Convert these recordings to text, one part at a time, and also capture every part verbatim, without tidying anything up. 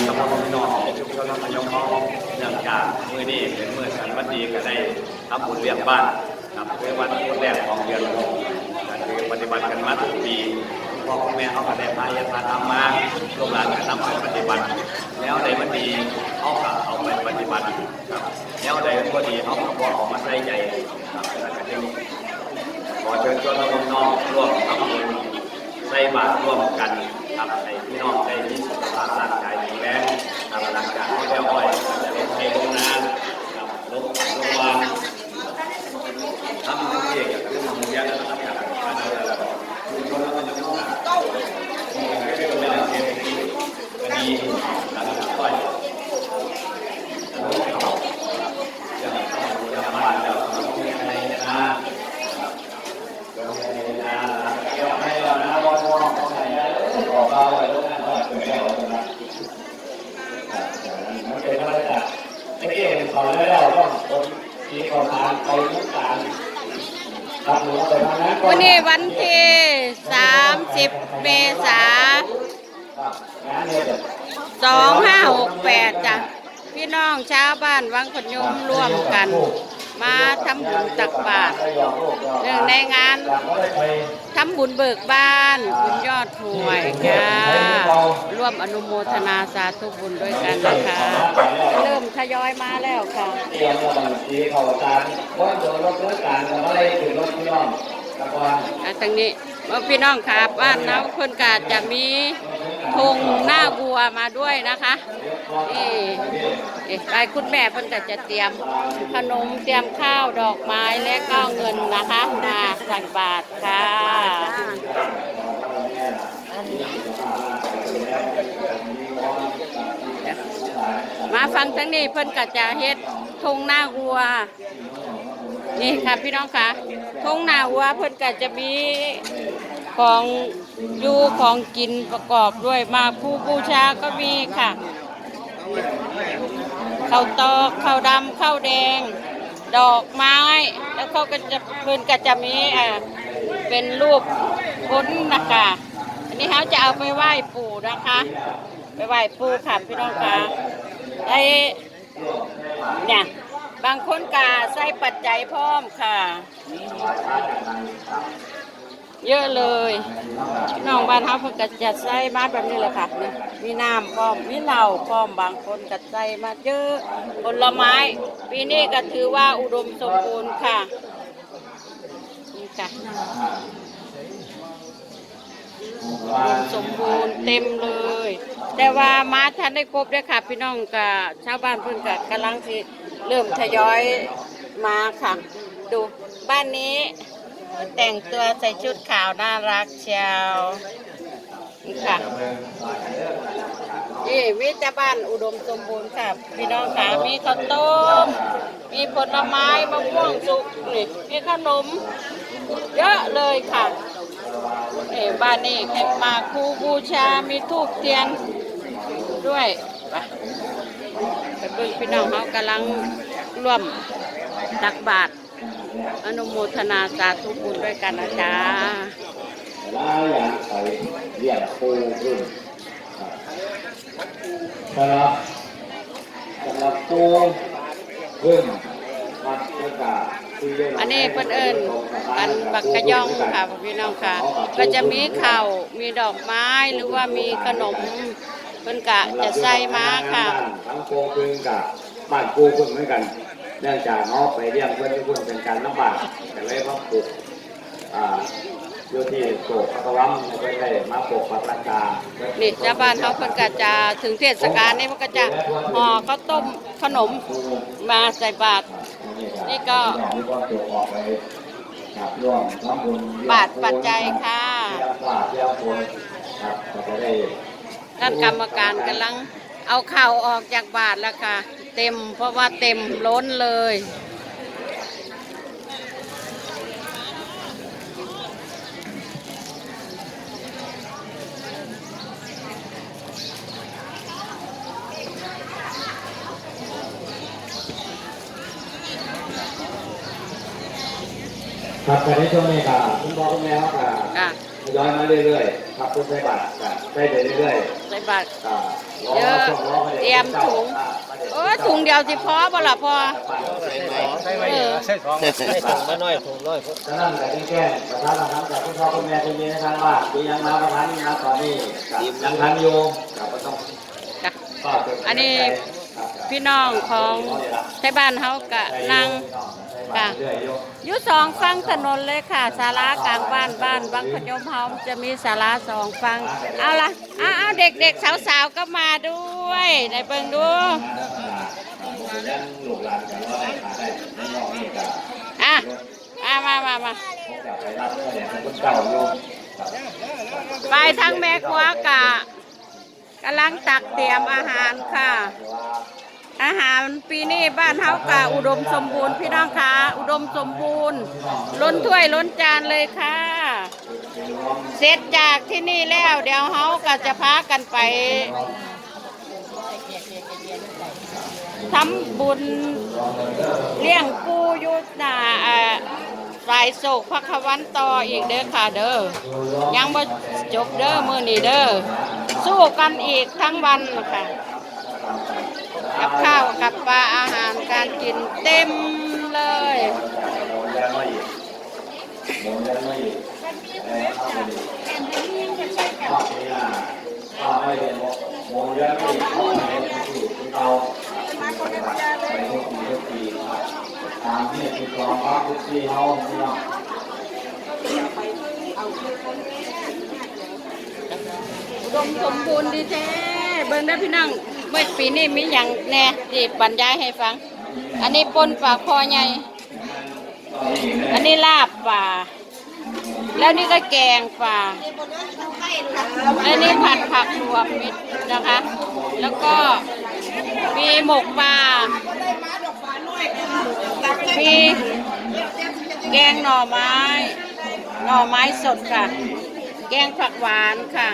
สำหรับพี่น้องในชุมชนนครพนมเฮา เนื่องจากมื้อนี้เป็นมื้อสันวันดี ก็ได้ทำบุญเลี้ยงบ้านครับ คือวันพุธแรกของเดือนหก ก็คือปฏิบัติกันมาทุกปี พ่อคุณแม่เฮาก็ได้พาเฮ็ดพาทำมา ลูกหลานก็นำไปปฏิบัติ แนวใดมันดีเฮาก็เอาไปปฏิบัติครับ แนวใดมันบ่ดีเฮาก็บ่เอามาใส่ใจครับ แล้วก็จึงขอเชิญชวนพี่น้องร่วมทำบุญ ใส่บาตรร่วมกันครับ ให้พี่น้องได้มีสุขภาพร่างกายแข็งแรงครับ หลังจากเฮาแล้วอ้อยก็จะลงไร่ลงนาครับ ลง ลงวาน ทำบุญเองก็คือทำบุญอย่างนั้นนะครับ ชุมชนแล้วก็จะต้องการ ก็ดี หลังจากอ้อย มันเป็นธรรมดา ไม่เกี่ยวกับเขาแล้ว ต้องคนที่เขาทานไปน้ำตาลครับ หรือว่าไปทางนั้นก็ วันนี้วันที่สามสิบเมษา สองห้าหกแปดจ้ะ พี่น้องชาวบ้านวังขยมร่วมกัน มาทำบุญตักบาตร เนื่องในงานทำบุญเบิกบ้านบุญยอดถวายค่ะ ร่วมอนุโมทนาสาธุบุญด้วยกันนะคะ เริ่มทยอยมาแล้วค่ะ เตรียมระวังสีเข่าตา เพราะเดี๋ยวรถรถตาก็ไม่ได้ถึงรถพี่น้องตะกอน อ่ะ ทางนี้ ว่าพี่น้องค่ะ บ้านเราเพิ่นก็จะมีธงหน้าวัวมาด้วยนะคะ นี่ เอ๊ะ ไป คุณแม่เพิ่นก็จะเตรียมขนม เตรียมข้าว ดอกไม้ และก็เงินนะคะ มาใส่บาตรค่ะ มาฟังทางนี้ เพิ่นก็จะเฮ็ดธงหน้าวัว นี่ค่ะพี่น้องค่ะ ธงหน้าวัวเพิ่นก็จะมีของอยู่ของกินประกอบด้วย หมากภูบูชาก็มีค่ะ ข้าวตอก ข้าวดำ ข้าวแดง ดอกไม้ แล้วเขาก็จะ เพิ่นก็จะมี อ่า เป็นรูปคนนะคะ อันนี้เขาจะเอาไปไหว้ปู่นะคะ ไปไหว้ปู่ค่ะพี่น้องค่ะ ได้ เนี่ย บางคนก็ใส่ปัจจัยพร้อมค่ะ เยอะเลย พี่น้องบ้านเฮาเพิ่นก็จะใส่มาแบบนี้แหละค่ะ นี่ มีน้ำพร้อม มีเหล้าพร้อม บางคนก็ใส่มาเยอะ ผลไม้ ปีนี้ก็ถือว่าอุดมสมบูรณ์ค่ะ นี่ค่ะ อุดมสมบูรณ์เต็มเลย แต่ว่ามาทันได้ครบเด้อค่ะ พี่น้อง ก็ชาวบ้านเพิ่นก็กำลังสิเริ่มทยอยมาค่ะ ดู บ้านนี้แต่งตัวใส่ชุดขาวน่ารักเชียว นี่ค่ะ นี่มีแต่บ้านอุดมสมบูรณ์ค่ะ พี่น้องค่ะ มีข้าวต้ม มีผลไม้ มะม่วงสุก นี่ มีขนม เยอะเลยค่ะ เอ้ย บ้านนี้ให้หมากภูบูชา มีธูปเทียนด้วย ไป ไปเบิ่งพี่น้องเฮากำลังร่วมตักบาตร อนุโมทนาสาธุบุญด้วยกันนะจ๊ะ หลายอย่างไปเลี้ยงปูขึ้น ครับ สำหรับ สำหรับปูขึ้น ครับ แล้วก็ อันนี้เพิ่นเอิ้น อันบักกะย่องค่ะพี่น้องค่ะ ก็จะมีข้าว มีดอกไม้ หรือว่ามีขนม เพิ่นก็จะใส่มาค่ะ ทั้งปูขึ้นกับบ้านปูขึ้นเหมือนกัน เนื่องจากเขาไปเลี้ยงเพิ่นที่เพิ่นเป็นการลำบาก ก็เลยมาปลูก อ่า อยู่ที่โศกพระกวัม ให้เพิ่นได้มาปกปักรักษา นี่ชาวบ้านเขาเพิ่นก็จะถึงเทศกาลนี่เพิ่นก็จะห่อข้าวต้มขนมมาใส่บาตร นี่ก็ มีความสุขออกไป ครับ ร่วมทำบุญ บาตรปัจจัยค่ะ เตรียมผ้าเตรียมฝน ครับ ก็จะได้ ท่านกรรมการกำลังเอาข้าวออกจากบาตรแล้วค่ะ เต็ม เพราะว่าเต็มล้นเลย ครับ แต่ในช่วงนี้ก็คุณพ่อคุณแม่เขาก็ ค่ะ ทยอยมาเรื่อยๆครับ เพิ่นใส่บาตรก็ใส่ได้เรื่อยๆ ใส่บาตร อ่า รอ เยอะ ช่วงรอก็ได้ เตรียมถุง อ่า มาได้ โอ้ ถุงเดียวสิพอบ่ล่ะพ่อ ใส่ใหม่ เออ ใส่สอง ใส่สองมาหน่อย ถุงน้อย ฉะนั้นก็จึงแจ้งประชาสัมพันธ์กับคุณพ่อคุณแม่ที่มีในทางบ้านที่ยังมาบ่ทันนะ ตอนนี้ก็ยังทันอยู่ ก็บ่ต้อง จ้ะ อันนี้พี่น้องของไทบ้านเฮาก็นั่ง ค่ะ อยู่สองฝั่งถนนเลยค่ะ ศาลากลางบ้าน บ้านวังขยมเฮาจะมีศาลาสองฝั่ง เอาละ เอา เอา เด็กๆ สาวๆ ก็มาด้วย ไหนเบิ่งดู อ่ะ อ่ะ มา มา มา ไปทางแม่ครัวกะ กำลังตักเตรียมอาหารค่ะ อาหารปีนี้บ้านเฮากะอุดมสมบูรณ์พี่น้องคะ อุดมสมบูรณ์ ล้นถ้วยล้นจานเลยค่ะ เสร็จจากที่นี่แล้ว เดี๋ยวเฮากะจะพากันไปทำบุญเลี้ยงปู่อยู่หน้า อ่า สายโศกพระขวันต่ออีกเด้อค่ะเด้อ ยังบ่จบเด้อมื้อนี้เด้อ สู้กันอีกทั้งวันค่ะ กับข้าวกับปลาอาหารการกินเต็มเลย อุดมสมบูรณ์ดีแท้ เบิ่งเด้อพี่น้อง เมื่อปีนี้มีหยังแน่ที่บรรยายให้ฟัง อันนี้ป่นปลาคอใหญ่ อันนี้ลาบปลา แล้วนี่ก็แกงปลา อันนี้ผัดผักรวมมิตรนะคะ แล้วก็มีหมกปลา มีแกงหน่อไม้ หน่อไม้สดค่ะ แกงผักหวานค่ะ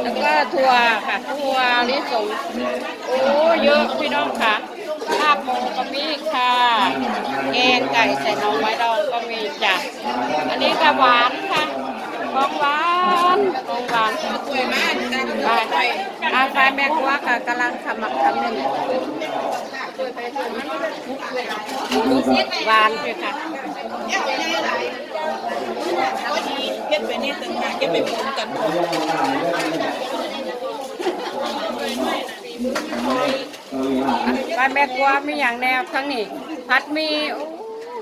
แล้วก็ถั่วค่ะ ถั่วลิสง โอ้ เยอะพี่น้องค่ะ ลาบหมูก็มีค่ะ แกงไก่ใส่หน่อไม้ดองก็มีจ้ะ อันนี้ก็หวานค่ะ ของหวาน ของหวาน ไป อาไปแม่ครัวก็กำลังขมักเขม้น หวานเลยค่ะ เฮ็ดไปนี่ต่างหาก จะไปปนกัน บ้านแม่ครัวมีหยังแน่ทั้งนี้ ผัดหมี่ โอ้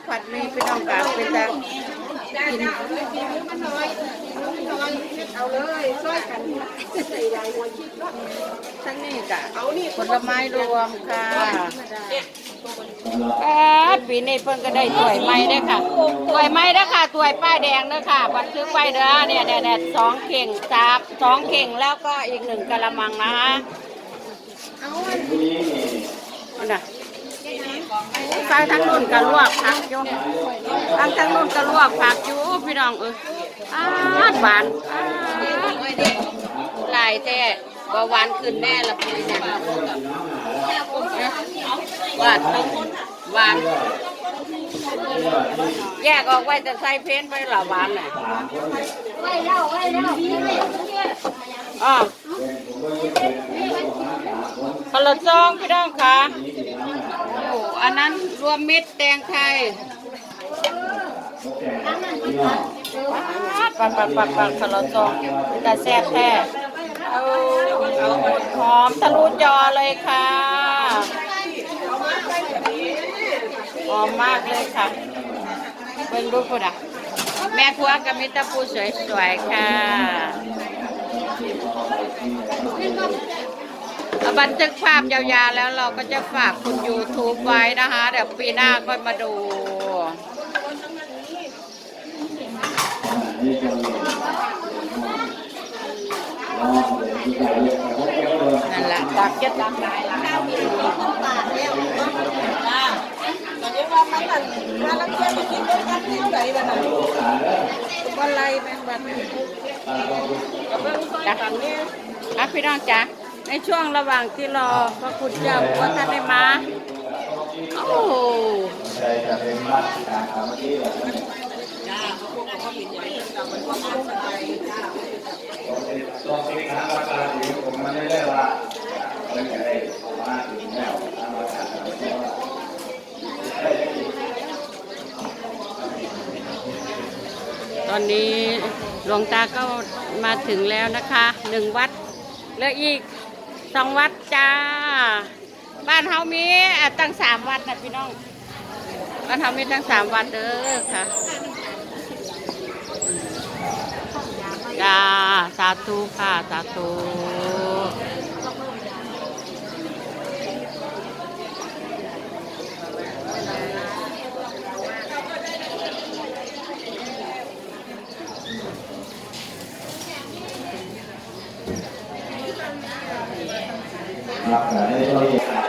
ผัดหมี่พี่น้องค่ะ เป็นตากิน เอาเลย ช่วยกัน ทั้งนี้กะ เอานี่ ผลไม้รวมค่ะ อ่า ปีนี้เพิ่นก็ได้ถ้วยใหม่เด้อค่ะ ถ้วยใหม่เด้อค่ะ ถ้วยป้ายแดงเด้อค่ะ บันทึกไว้เด้อ เนี่ย เนี่ย เนี่ย สองเข่ง สาม สองเข่ง แล้วก็อีกหนึ่งกะละมังนะคะ เอาอัน นั่นน่ะ ทาง ทางนู้นก็ลวกผักอยู่ ทาง ทางนู้นก็ลวกผักอยู่ พี่น้องเอ้ย อาด หวาน อาด หลายแท้ เบาหวานขึ้นแน่ละปีนี้ หวาน หวาน แยกออกไว้แต่ใส่เพนไปละหวานน่ะ ไว้แล้ว ไว้แล้ว อ๋อ คนละซองพี่น้องคะ โอ้ อันนั้นรวมมิตรแตงไทย ปัดปัดปัดปัดปัดคนละซอง แต่แซ่บแท้ เอา เอาหอมทะลุจอเลยค่ะ หอมมากเลยค่ะ เบิ่งดูพุ้นน่ะ แม่ครัวก็มีแต่ผู้สวยๆค่ะ บันทึกภาพยาวๆ แล้วเราก็จะฝากคุณ YouTube ไว้นะคะ เดี๋ยวปีหน้าค่อยมาดู นั่นล่ะ ตักจะตักหลายล่ะ จ้า ก็เรียกว่ามันนั่น มาลังเที่ยวไปกินด้วยกันเที่ยวไหนล่ะน่ะ บ่ไล่แม่นบัด ก็เบิ่งซอยกันเนี่ย อ่ะ พี่น้องจ๋า ในช่วงระหว่างที่รอพระคุณเจ้าว่าท่านได้มา โอ้โห จ้า ขอบคุณ ตอนนี้หลวงตาก็มาถึงแล้วนะคะ หนึ่งวัด เหลืออีกสองวัดจ้า บ้านเฮามีอ่ะตั้งสามวัดนะพี่น้อง บ้านเฮามีตั้งสามวัดเด้อค่ะ จ้า สาธุค่ะ สาธุ ครับ ในช่วงนี้